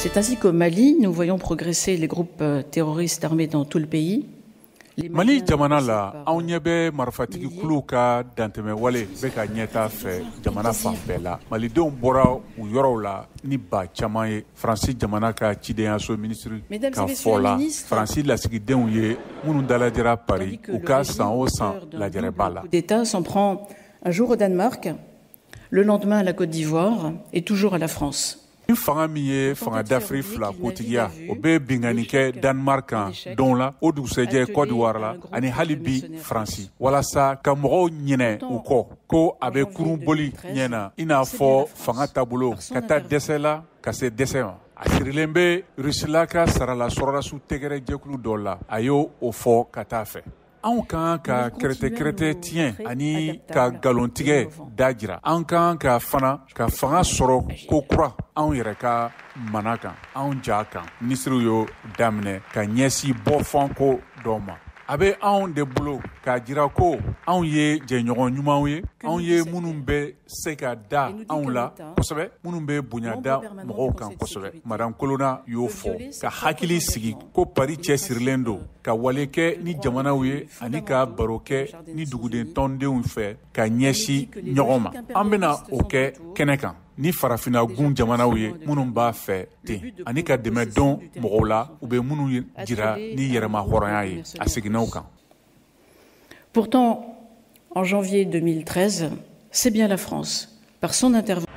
C'est ainsi qu'au Mali, nous voyons progresser les groupes terroristes armés dans tout le pays. Mali jamana la, anw ɲɛ bɛ marifatigi kuluw ka dantɛmɛwale bɛ ka ɲɛta fɛ jamana fan bɛɛ la. Malidenw bɔra u yɔrɔw la ni ba caman ye. Faransi jamana ka cidenyaso minisiri ka fɔ la, Faransi lasigidenw ye minnu dalajɛra Paris u ka san o san lajɛrɛba la. D'État s'en prend un jour au Danemark, le lendemain à la Côte d'Ivoire et toujours à la France. Ni fanga min ye fanga dafiri fila kotigiya, o bɛ binkanni kɛ Danemark kan don la, o dugusɛjɛ Côte d'Ivoire la, ani hali bi Faransi, walasa ka mɔgɔw ɲinɛ u kɔ ko a bɛ kurun boli ɲɛ na, i n'a fɔ fanga taabolo ka taa dɛsɛ la ka se dɛsɛ ma. A sirilen bɛ Rusila ka sarala sɔrɔdasiw tɛgɛrɛ jɛkulu dɔ la, a y'o o fɔ ka taa fɛ. Anw kan ka kɛrɛtɛ-kɛrɛtɛ tiɲɛ ani ka nkalontigɛ da jira. An kan ka fana ka fanga sɔrɔ ko kura anw yɛrɛ ka mana kan, anw ja kan. Minisiriw y'o daminɛ ka ɲɛsin bɔfanko dɔ ma. A bɛ anw de bolo k'a jira ko anw ye jɛɲɔgɔn ɲumanw ye, anw ye minnu bɛ se ka da anw la kosɛbɛ, minnu bɛ bonya da mɔgɔw kan kosɛbɛ. Madame Colonna y'o fɔ ka hakili sigi ko Paris cɛsirilen don ka wale kɛ ni jamanaw ye ani ka baro kɛ ni duguden tɔndenw fɛ ka ɲɛsin ɲɔgɔn ma. An bɛna o kɛ kɛnɛ kan ni farafinna gun jamanaw ye minnu b'a fɛ ten, ani ka dɛmɛ don mɔgɔw la u bɛ minnu jira ni yɛrɛma hɔrɔnya ye. A seginnaw kan. Pourtant, en janvier 2013, c'est bien la France, par son intervention.